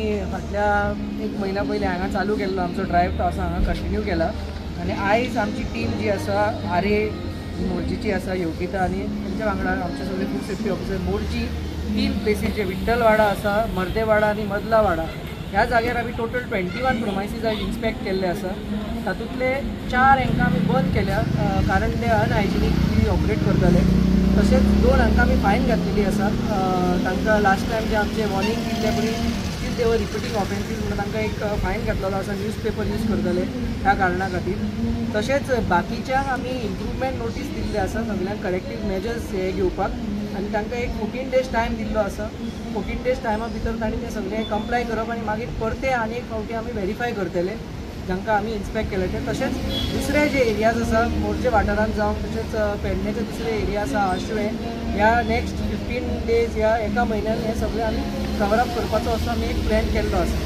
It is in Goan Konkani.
आमी फाटल्या एक म्हयन्या पयलीं हांगा चालू केल्लो आमचो ड्रायव्ह, तो आसा हांगा कंटिन्यू केला. आनी आयज आमची टीम जी आसा आरे मोरजीची आसा, योगिता आनी तेंच्या वांगडा आमचे सगळे food safety officer Morji 3 places जे विठ्ठलवाडा आसा, मर्देवाडा आनी मदलावाडा ह्या जाग्यार आमी टोटल 21 प्रोमायसीस आयज इन्स्पेक्ट केल्ले आसा. तातूंतले 4 हांकां आमी बंद केल्या कारण ते अनहायजिनिकली ऑपरेट करताले. तशेंच 2 हांकां आमी फायन घातलेली आसा. तांकां लास्ट टायम जे आमचे वॉर्निंग दिल्ले पळय still they were repeating offences म्हणून तांकां एक फायन घातलेलो आसा, न्यूज पेपर यूज करताले ह्या कारणा खातीर. तशेंच बाकीच्यांक आमी इम्प्रुवमेंट नोटीस दिल्ले आसा, सगल्यांक करेक्टीव मेजर्स हे घेवपाक, आनी तांकां एक 14 डेज टायम दिल्लो आसा. 14 डेज टायमा भितर तांणी ते सगळे कंप्लाय करप आनी मागीर परते आनी एक फावटी आमी वेरीफाय करतले जांकां आमी इन्स्पेक्ट केले ते. तशेंच दुसरे जे एरियाज आसा मोरजे वाठारांत जावं, तशेंच पेडण्याचे दुसरे एरिया आसा आश्वे, ह्या नेक्स्ट 15 डेज ह्या एका म्हयन्यान हे सगळे आमी कवर अप करपाचो असो आमी एक प्लॅन केल्लो आसा.